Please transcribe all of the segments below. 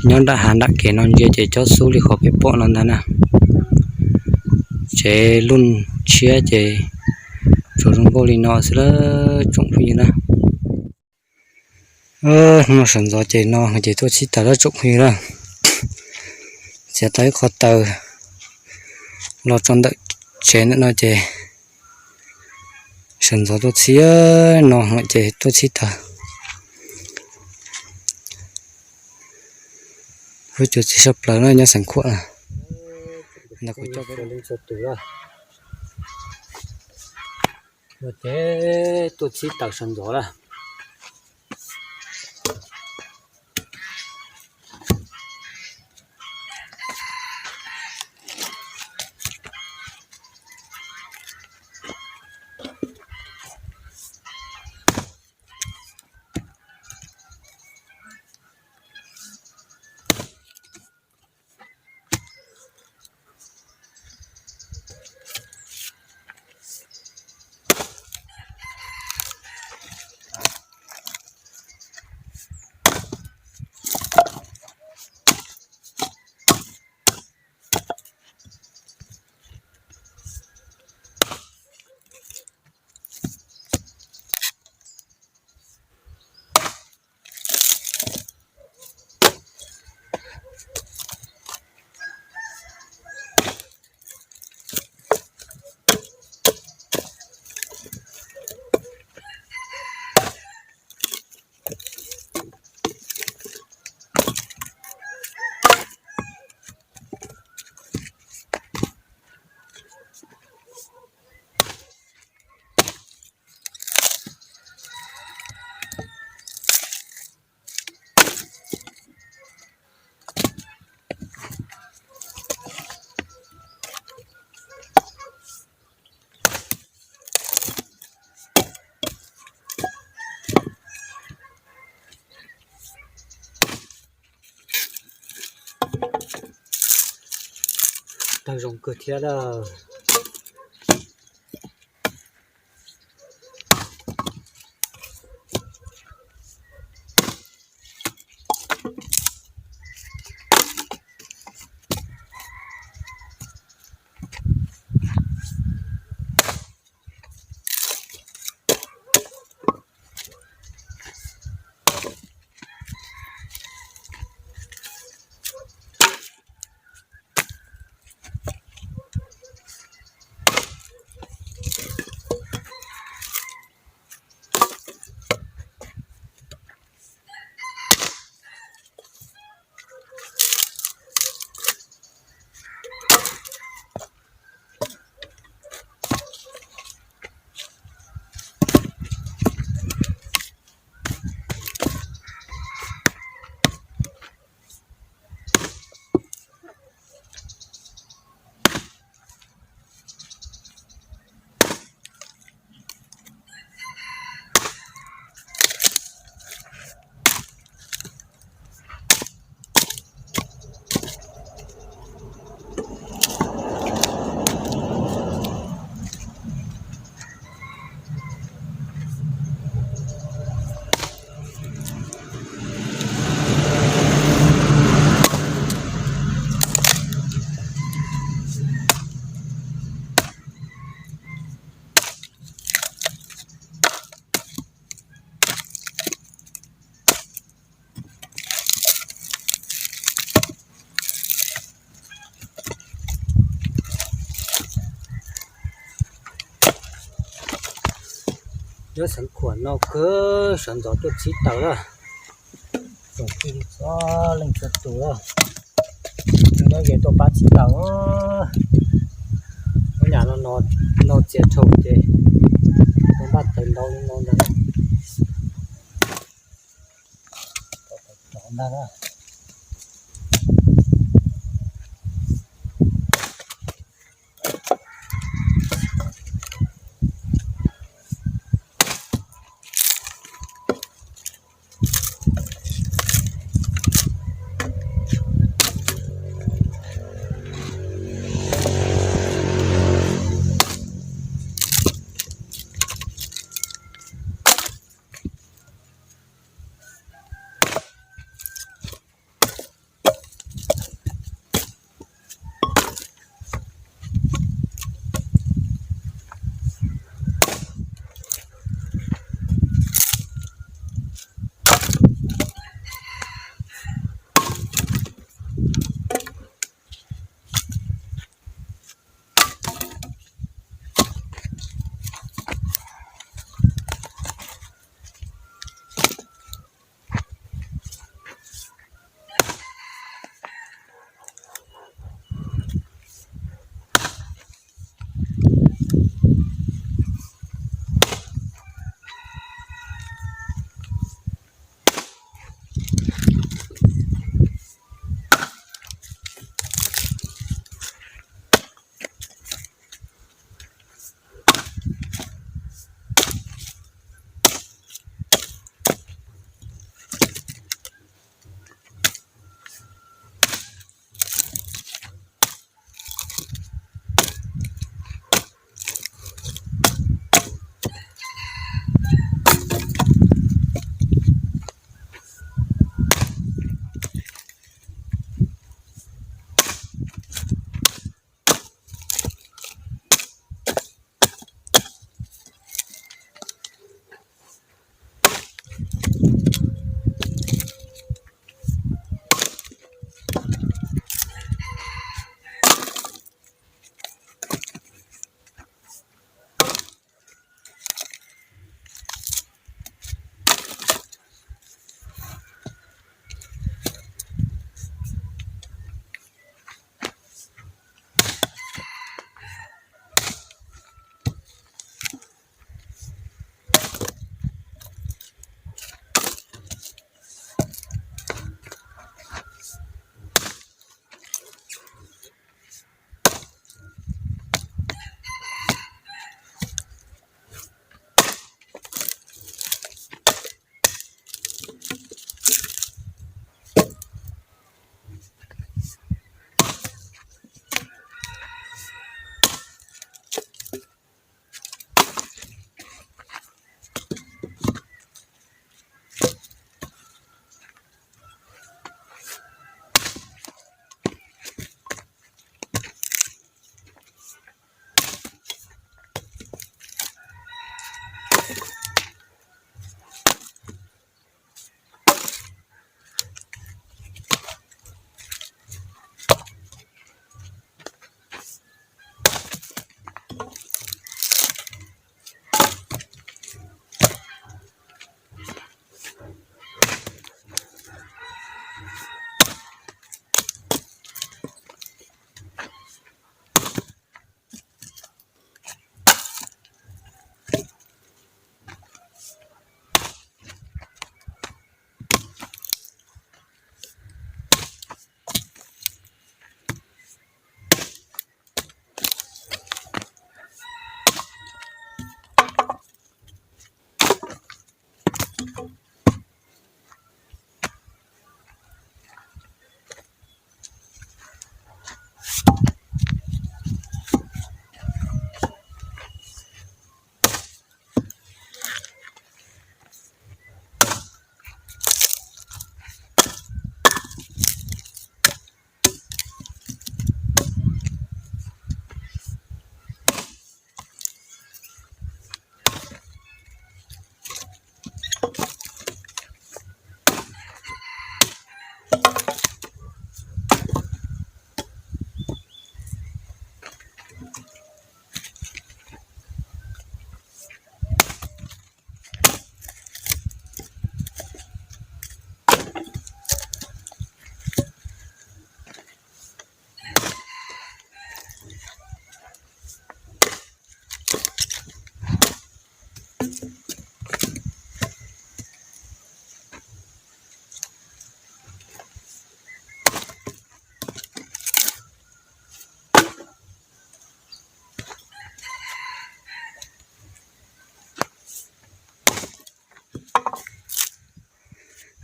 Nyob nram hav nram kev no ntsia ces cob xub li qhov peb pom no ntag na. Tsev luj tshiab ces tsuas zoo nkauj li no xwb lawm tsoom phooj ywg na. Hnub no sawv ntxov ces no ces tuaj txhib taws lawm tsoom phooj ywg na. Txiav tau ib qho taws los tso ntawm tsev ntawm no ces sawv ntxov tuaj txhib no ces tuaj txhib taws. Lub cuab txiv sab plaws no nyob Xeev Khuam na. Ntawd kuv coj peb tus no ces tuaj txhib taws sawv ntxov lawm. Tawg zoo kawg thiab lawm. Nyob Xeev Khuam no kawg sawv ntxov tuaj txhib taws lawm. Tsoom phooj ywg txhua leej txhua tus, nyob ze tuaj pab txhib taws. Lub nyam no no txias dhau ces tau npaj taws ntau li no ntag. Rov ntag.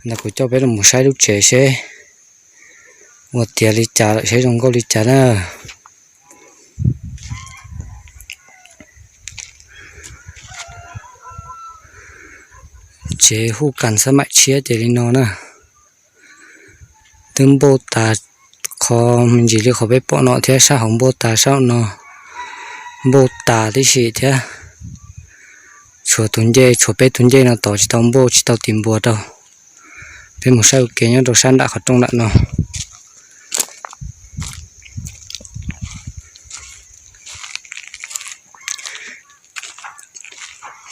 Ntawd kuv coj peb los mus saib lub tsev seb ua tiav li cas lawm, seb zoo nkauj li cas na. Tsev huj kas xab maim tshiab ces li no na. Twb npauj tas, qhov me ntsis li qhov peb pom no thiab, sab hauv npauj tas, sab no npauj tas tib si thiab. Tshuav tus ncej, tshuav peb tus ncej no tod tsis tau npauj, tsis tau tis npuas rau. Peb mus saib ua ke nyob rau sab nram qhov rooj nram no.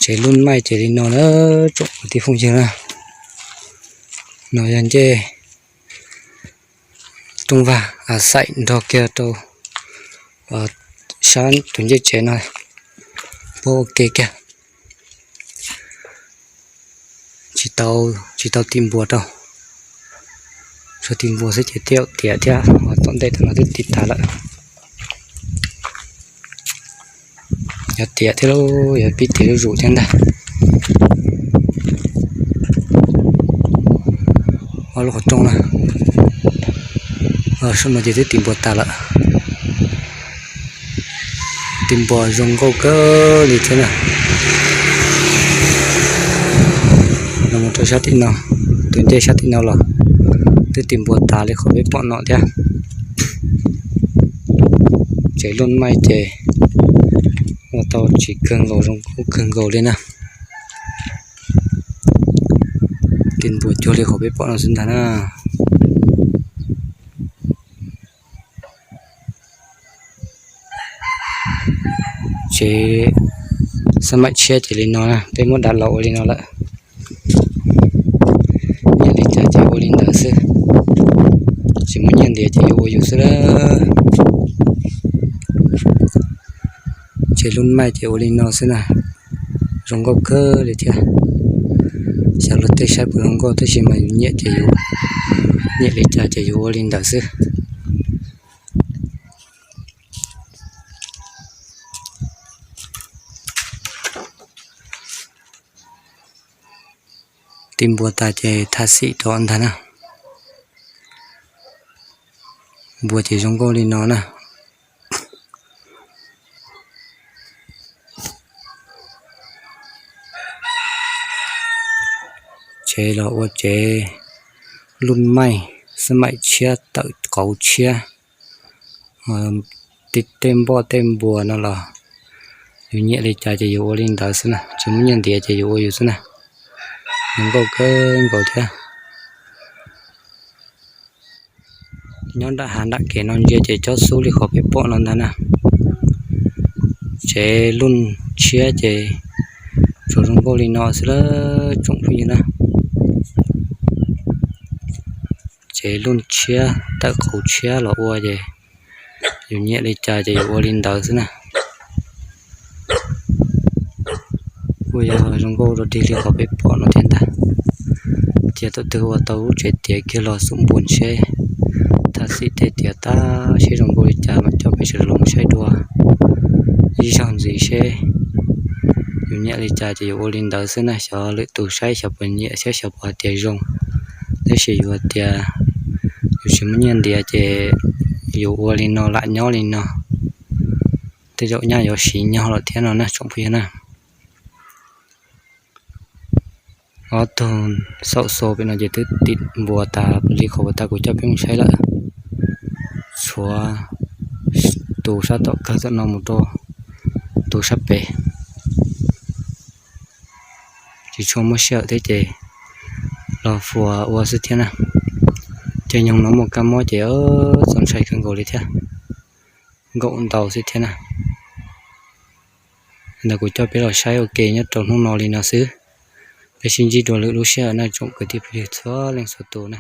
Tsev luj maij ces li no na, tsoom kwv tij phooj ywg na. No yog ncej rooj vag a xaim nrog kiag rau sab tus ncej tsev no, puab ua ke kiag. Tsis tau, tsis tau tis npuas rau, tsuas tis npuas xwb ces tej zaum tiav thiab, tom ntej tam no twb tis tas lawm. Yog tiav thiab lauj, yog pib tiav zuj zus thiab ntag. Ob lub qhov rooj na, saum no ces twb tis npuas tas lawm. Tis npuas zoo nkauj kawg li thiab na. Los mus rau sab tim no, tus ncej sab tim no los twb tis npuas tas li qhov peb pom no thiab. Tsev luj maij ces ua tau tsis kawg nkaus, zoo nkauj kawg nkaus li na. Tis npuas cuag li qhov peb pom no xwb ntag na. Tsev xab maim tshiab ces li no na, peb muab dav los ua li no lawm. Nyiam li cas ces ua li ntawd xwb, tsis muaj nyiaj ntiav ces yuav ua yus xwb lawm. Tsev luj maij ces ua li no xwb na, zoo nkauj kawg li thiab. Xyov luag tej saib puas zoo nkauj tab sis mas yus nyiam ces yus, nyiam li cas ces yus ua li ntawd xwb. Tis npuas tas ces thaj xim rau ntag na. Npuas ces zoo nkauj li no na. Tsev los ua tsev luj maij xab maim tshiab tawm qauv tshiab. Tej npoj tej npuas no los yus nyiam li cas ces yus ua li ntawd xwb na, tsis muaj nyiaj ntiav ces yus ua yus xwb na. Zoo nkauj kawg nkaus thiab. Nyob nram hav nram kev no ntsia ces cob xub li qhov peb pom no ntag na. Tsev luj tshiab ces tsuas zoo nkauj li no xwb lawm tsoom phooj ywg na. Tsev luj tshiab tawm qauv tshiab los ua ces yus nyiam li cas ces yus ua li ntawd xwb na. Kuj yog zoo nkauj dog dig li qhov peb pom no thiab ntag. Cia thaum twg ua tau lub tsev tiav kiag los xub npuas seb, thaj xim tej tiav tag seb zoo nkauj li cas mam coj peb sawv daws los saib dua ib zaug ntxiv seb yus nyiam li cas ces yus ua li ntawd xwb na. Xyov lwm tus saib xyov puas nyiam thiab xyov puas hais tias zoo. Tab sis yus hais tias yus tsis muaj nyiaj ntiav ces yus ua li no lam nyob li no, tej zaum nyaj yuav siv nyog lawm thiab no na tsoom phooj ywg na. Ob tug xaum xua pem no ces twb tis npuas tas li qhov uas tag kuv coj peb mus saib lawm. Tshuav tus sab tom kawg tom no mus rau tus sab pem, tsis tshua muaj sij hawm thiab ces los fuas ua xwb thiab na. Ces nyoog no muaj kab mob ces txaus ntshai kawg nkaus li thiab, nkaum ntau xwb thiab na. Ntawd kuv coj peb los saib ua ke nyob rau hnub no li no xwb. Peb sib ntsib dua lwm lub sij hawm na tsoom kwv tij phooj ywg txhua leej txhua tus na.